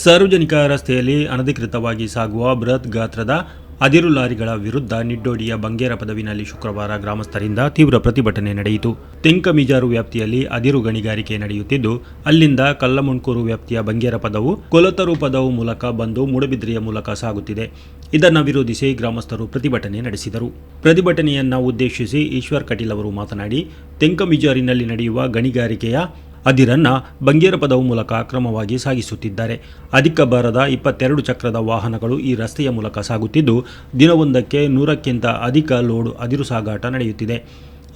ಸಾರ್ವಜನಿಕ ರಸ್ತೆಯಲ್ಲಿ ಅನಧಿಕೃತವಾಗಿ ಸಾಗುವ ಬೃಹತ್ ಗಾತ್ರದ ಅದಿರು ಲಾರಿಗಳ ವಿರುದ್ಧ ನಿಡ್ಡೋಡಿಯ ಬಂಗೇರ ಪದವಿನಲ್ಲಿ ಶುಕ್ರವಾರ ಗ್ರಾಮಸ್ಥರಿಂದ ತೀವ್ರ ಪ್ರತಿಭಟನೆ ನಡೆಯಿತು. ತೆಂಕಮಿಜಾರು ವ್ಯಾಪ್ತಿಯಲ್ಲಿ ಅದಿರು ಗಣಿಗಾರಿಕೆ ನಡೆಯುತ್ತಿದ್ದು, ಅಲ್ಲಿಂದ ಕಲ್ಲಮುಣ್ಕೂರು ವ್ಯಾಪ್ತಿಯ ಬಂಗೇರ ಪದವು, ಕೊಲತರು ಪದವು ಮೂಲಕ ಬಂದು ಮೂಡಬಿದ್ರೆಯ ಮೂಲಕ ಸಾಗುತ್ತಿದೆ. ಇದನ್ನು ವಿರೋಧಿಸಿ ಗ್ರಾಮಸ್ಥರು ಪ್ರತಿಭಟನೆ ನಡೆಸಿದರು. ಪ್ರತಿಭಟನೆಯನ್ನ ಉದ್ದೇಶಿಸಿ ಈಶ್ವರ್ ಕಟೀಲ್ ಅವರು ಮಾತನಾಡಿ, ತೆಂಕಮಿಜಾರಿನಲ್ಲಿ ನಡೆಯುವ ಗಣಿಗಾರಿಕೆಯ ಅದಿರನ್ನ ಬಂಗೇರ ಪದವು ಮೂಲಕ ಅಕ್ರಮವಾಗಿ ಸಾಗಿಸುತ್ತಿದ್ದಾರೆ. ಅಧಿಕ ಭಾರದ 22 ಚಕ್ರದ ವಾಹನಗಳು ಈ ರಸ್ತೆಯ ಮೂಲಕ ಸಾಗುತ್ತಿದ್ದು, ದಿನವೊಂದಕ್ಕೆ 100ಕ್ಕಿಂತ ಅಧಿಕ ಲೋಡ್ ಅದಿರು ಸಾಗಾಟ ನಡೆಯುತ್ತಿದೆ.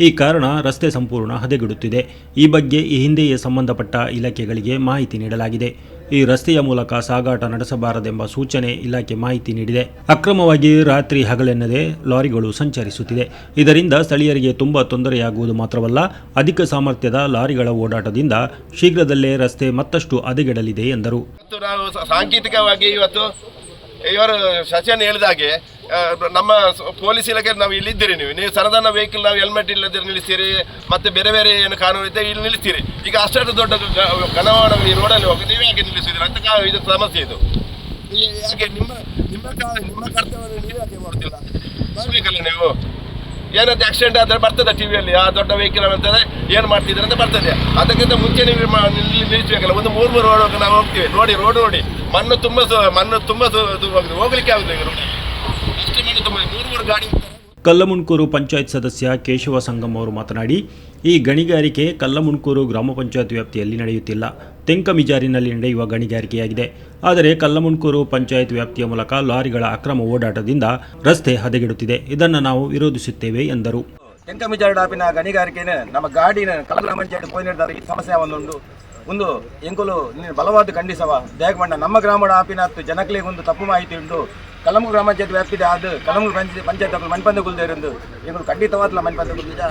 ಈ ಕಾರಣ ರಸ್ತೆ ಸಂಪೂರ್ಣ ಹದಗೆಡುತ್ತಿದೆ. ಈ ಬಗ್ಗೆ ಈ ಹಿಂದೆಯೇ ಸಂಬಂಧಪಟ್ಟ ಇಲಾಖೆಗಳಿಗೆ ಮಾಹಿತಿ ನೀಡಲಾಗಿದೆ. ಈ ರಸ್ತೆಯ ಮೂಲಕ ಸಾಗಾಟ ನಡೆಸಬಾರದೆಂಬ ಸೂಚನೆ ಇಲಾಖೆ ಮಾಹಿತಿ ನೀಡಿದೆ. ಅಕ್ರಮವಾಗಿ ರಾತ್ರಿ ಹಗಲೆನ್ನದೆ ಲಾರಿಗಳು ಸಂಚರಿಸುತ್ತಿದೆ. ಇದರಿಂದ ಸ್ಥಳೀಯರಿಗೆ ತುಂಬಾ ತೊಂದರೆಯಾಗುವುದು ಮಾತ್ರವಲ್ಲ, ಅಧಿಕ ಸಾಮರ್ಥ್ಯದ ಲಾರಿಗಳ ಓಡಾಟದಿಂದ ಶೀಘ್ರದಲ್ಲೇ ರಸ್ತೆ ಮತ್ತಷ್ಟು ಹದಗೆಡಲಿದೆ ಎಂದರು. ಇವತ್ತು ನಾವು ಸಾಂಕೇತಿಕವಾಗಿ ಇವತ್ತು ಇವರು ಸಚಿನ್ ಹೇಳಿದ ಹಾಗೆ ನಮ್ಮ ಪೊಲೀಸ್ ಇಲಾಖೆ ನಾವು ಇಲ್ಲಿದ್ದೀರಿ. ನೀವು ನೀವು ಸರದಾನ ವೆಹಿಕಲ್ ನಾವು ಹೆಲ್ಮೆಟ್ ಇಲ್ಲದಿದ್ರೆ ನಿಲ್ಲಿಸ್ತೀರಿ. ಮತ್ತೆ ಬೇರೆ ಬೇರೆ ಏನು ಕಾನೂನು ಇದೆ, ಇಲ್ಲಿ ನಿಲ್ಲಿಸ್ತೀರಿ. ಈಗ ಅಷ್ಟೊಂದು ದೊಡ್ಡ ಘನವಾಹನಗಳು ಈ ರೋಡಲ್ಲಿ ಹೋಗಿ ನೀವು ಯಾಕೆ ನಿಲ್ಲಿಸಿದಿರ ಅಂತ ಇದು ಸಮಸ್ಯೆ ಇದು. ಯಾಕೆ ನಿಮ್ಮ ನಿಮ್ಮ ನಿಮ್ಮ ಕರ್ತವ್ಯ ನೀವು ಯಾಕೆ ಮಾಡುತ್ತಿಲ್ಲ? ಮಾಡಬೇಕಲ್ಲ ನೀವು. ಏನಂತ ಆಕ್ಸಿಡೆಂಟ್ ಆದರೆ ಬರ್ತದೆ ಟಿವಿಯಲ್ಲಿ, ಆ ದೊಡ್ಡ ವೆಹಿಕಲ್ ಅಂತಂದ್ರೆ ಏನು ಮಾಡ್ತಿದ್ದಾರೆ ಅಂತ ಬರ್ತದೆ. ಅದಕ್ಕಿಂತ ಮುಂಚೆ ನೀವು ನಿಲ್ಲಿಸಬೇಕಲ್ಲ. ಒಂದು ಮೂರು ಮೂರು ರೋಡ್ ನಾವು ಹೋಗ್ತೀವಿ ನೋಡಿ, ರೋಡ್ ನೋಡಿ, ಮಣ್ಣು ತುಂಬ ಮಣ್ಣು ತುಂಬ ಹೋಗ್ಲಿಕ್ಕೆ ಆಗುದಿಲ್ಲ ಈಗ ರೋಡಲ್ಲಿ. ಅಷ್ಟು ಮಣ್ಣು ತುಂಬ, ಮೂರು ಮೂರು ಗಾಡಿ ಹೋಗ್ತಾರೆ. ಕಲ್ಲಮುಣ್ಕೂರು ಪಂಚಾಯತ್ ಸದಸ್ಯ ಕೇಶವ ಸಂಗಮ್ ಅವರು ಮಾತನಾಡಿ, ಈ ಗಣಿಗಾರಿಕೆ ಕಲ್ಲಮುಣ್ಕೂರು ಗ್ರಾಮ ಪಂಚಾಯತ್ ವ್ಯಾಪ್ತಿಯಲ್ಲಿ ನಡೆಯುತ್ತಿಲ್ಲ. ತೆಂಕಮಿಜಾರಿನಲ್ಲಿ ನಡೆಯುವ ಗಣಿಗಾರಿಕೆಯಾಗಿದೆ. ಆದರೆ ಕಲ್ಲಮುಣ್ಕೂರು ಪಂಚಾಯತ್ ವ್ಯಾಪ್ತಿಯ ಮೂಲಕ ಲಾರಿಗಳ ಅಕ್ರಮ ಓಡಾಟದಿಂದ ರಸ್ತೆ ಹದಗೆಡುತ್ತಿದೆ. ಇದನ್ನು ನಾವು ವಿರೋಧಿಸುತ್ತೇವೆ ಎಂದರು. ತೆಂಕಮಿಜಾರು ಆಪಿನ ಗಣಿಗಾರಿಕೆನ ನಮ್ಮ ಗಾಡಿನ ಕಲಗ್ರಾಮ ಪಂಚಾಯತ್ ಪೋಯಿನಿಡ್ದಾರೆ. ಈ ಸಮಸ್ಯೆ ಒಂದುಂಡು. ಒಂದು ಎಂಕುಲು ನೀನು ಬಲವಾದ ಖಂಡಿಸವ. ದಾಯೆಗ್ ನಮ್ಮ ಗ್ರಾಮದ ಆಪಿನ ಜನಕ್ಲೆಗ್ ಒಂದು ತಪ್ಪು ಮಾಹಿತಿ ಉಂಟು. ಕಲಮು ಗ್ರಾಮ ಪಂಚಾಯತ್ ವ್ಯಾಪ್ತಿದ ಅದು ಕಲಮು ಪಂಚಾಯತ್ ಪಂಚಾಯತ್ ಮನ್ಪಂದ ಕುಲ್ದೇರಂದು. ಎಂಕುಲು ಖಂಡಿತವಾದ್ಲ ಮನ್ಪಂದ ಕುಲ್ದಿಜ.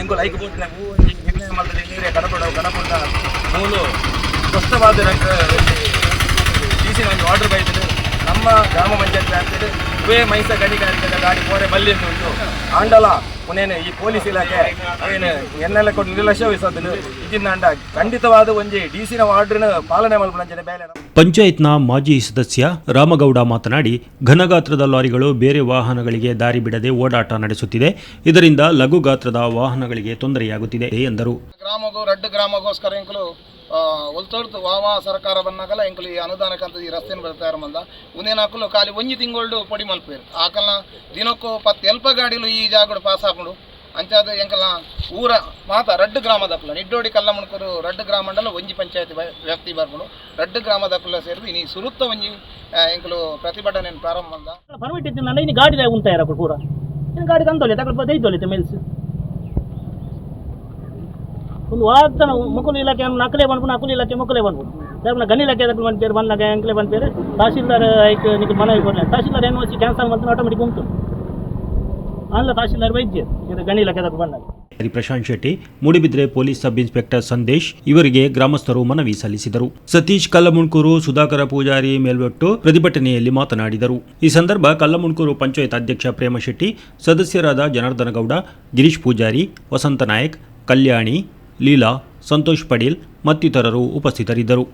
ಎಂಕುಲು ಐಕ್ ಬೋಟ್ನ ಹೂ ಒಂಜಿ ನಿರ್ಣಯ ಮಲ್ತದ ನೀರೇ ಕಡಪಡ ಕಡಪಡ ಮೂಲು ಸ್ಪಷ್ಟವಾದ ಡಿಸಿನ ಒಂದು ಆರ್ಡರ್ ಬೈದಿದೆ. ನಮ್ಮ ಗ್ರಾಮ ಪಂಚಾಯತ್ ವ್ಯಾಪ್ತಿಡ್ ಉವೇ ಮೈಸ ಗಣಿಗಾರಿಕೆದ ಗಾಡಿ ಪೋರೆ ಬಲ್ಲಿ ಉಂಟು. ಆಂಡಲ ಪುನೇನೆ ಈ ಪೊಲೀಸ್ ಇಲಾಖೆ ಅವೇನು ಎನ್ನೆಲ್ಲ ಕೊಟ್ಟು ನಿರ್ಲಕ್ಷ್ಯ ವಹಿಸೋದು ಇದ್ದಿನ ಖಂಡಿತವಾದ ಒಂಜಿ ಡಿಸಿನ ಆರ್ಡರ್ನ ಪಾಲನೆ ಮಲ್ಪುನಂಚನೆ ಬೇಲೆ. ಪಂಚಾಯತ್ನ ಮಾಜಿ ಸದಸ್ಯ ರಾಮಗೌಡ ಮಾತನಾಡಿ, ಘನಗಾತ್ರದ ಲಾರಿಗಳು ಬೇರೆ ವಾಹನಗಳಿಗೆ ದಾರಿ ಬಿಡದೆ ಓಡಾಟ ನಡೆಸುತ್ತಿದೆ. ಇದರಿಂದ ಲಘು ಗಾತ್ರದ ವಾಹನಗಳಿಗೆ ತೊಂದರೆಯಾಗುತ್ತಿದೆ ಎಂದರು. ಗ್ರಾಮಗೂ ರಡ್ಡು ಗ್ರಾಮಗೋಸ್ಕರ ಎಂಕುಲು ಒಲ್ತೊರ್ತು ವಾ ಸರ್ಕಾರ ಬಂದಾಗಲ ಎಂಕುಲು ಈ ಅನುದಾನಕ್ಕಂತ ಈ ರಸ್ತೆನ ಬರ್ತಾ ಮಂದ ಉಂದೇನ ಅಕುಲು ಖಾಲಿ ಒಂಜಿ ತಿಂಗಳು ಪೊಡಿ ಮಲ್ಪೇರು. ಆಕಲ್ನ ದಿನಕ್ಕೂ 10 ಎಲ್ಪ ಗಾಡಿಲು ಈ ಜಾಗಡು ಪಾಸ್ ಆಪುಂಡು. ಅಂಚಾದ ಎಂಕಲ್ನ ಊರ ಮಾತ ರಡ್ಡು ಗ್ರಾಮದಕುಲ, ನಿಡ್ಡೋಡಿ ಕಲ್ಲಮುಣ್ಕೂರು ರಡ್ಡು ಗ್ರಾಮಂಡಲ ಒಂಜಿ ಪಂಚಾಯತಿ ವ್ಯಾಪ್ತಿ ಬರ್ಪುಂಡು. ರಡ್ಡು ಗ್ರಾಮದಕುಲ ಸೇರಿದು ಇನಿ ಸುರುತ್ತ ಒಂಜಿ ಎಂಕುಲು ಪ್ರತಿಭಟನೆ ಪ್ರಾರಂಭ ಮಂದ. ಪರ್ಮಿಟ್ ಇತ್ತಿನ ಇನ್ನು ಗಾಡಿ ಉಂತಾಯಿರ ಪೂರ. ಇನ್ನು ಗಾಡಿ ಕಂದೊಲೆ ತಕಲ್ಪ ದೈದೊಲಿತೆ ಮೆಲ್ಸ್ ಒಂದು ವಾತನ ಮುಕುಲು ಇಲಾಖೆ ನಕಲೇ ಬಂದ್ಪುಂಡು. ನಕಲು ಇಲಾಖೆ ಮುಕುಲೇ ಬಂದ್ಪುಂಡು. ದಾಯೆ ಗಣಿ ಇಲಾಖೆ ದಕಲು ಬಂದ್ಪೇರು ಬಂದಾಗ ಎಂಕ್ಲೆ ಬಂದ್ಪೇರು. ತಹಶೀಲ್ದಾರ್ ಐಕ್ ನಿಕ್ ಮನವಿ ಕೊಡ್ಲೆ. Tahsildar N C cancel ಮಲ್ತು automatic ಉಂಟು ಅಲ್ಲ. ತಹಶೀಲ್ದಾರ್ ವೈದ್ಯ ಇದು ಗಣಿ ಇಲಾಖೆ ದಕಲು ಬಂದಾಗ. Prashant Shetty, Moodbidri police sub inspector Sandesh ಇವರಿಗೆ ಗ್ರಾಮಸ್ಥರು ಮನವಿ ಸಲ್ಲಿಸಿದರು. ಸತೀಶ್ ಕಲ್ಲಮುಣ್ಕೂರು, ಸುಧಾಕರ ಪೂಜಾರಿ ಮೇಲ್ವಟ್ಟು ಪ್ರತಿಭಟನೆಯಲ್ಲಿ ಮಾತನಾಡಿದರು. ಈ ಸಂದರ್ಭ ಕಲ್ಲಮುಣ್ಕೂರು ಪಂಚಾಯತ್ ಅಧ್ಯಕ್ಷ ಪ್ರೇಮಶೆಟ್ಟಿ, ಸದಸ್ಯರಾದ ಜನಾರ್ದನಗೌಡ, ಗಿರೀಶ್ ಪೂಜಾರಿ, ವಸಂತ ನಾಯಕ್, ಕಲ್ಯಾಣಿ, ಲೀಲಾ, ಸಂತೋಷ್ ಪಡೀಲ್ ಮತ್ತಿತರರು ಉಪಸ್ಥಿತರಿದ್ದರು.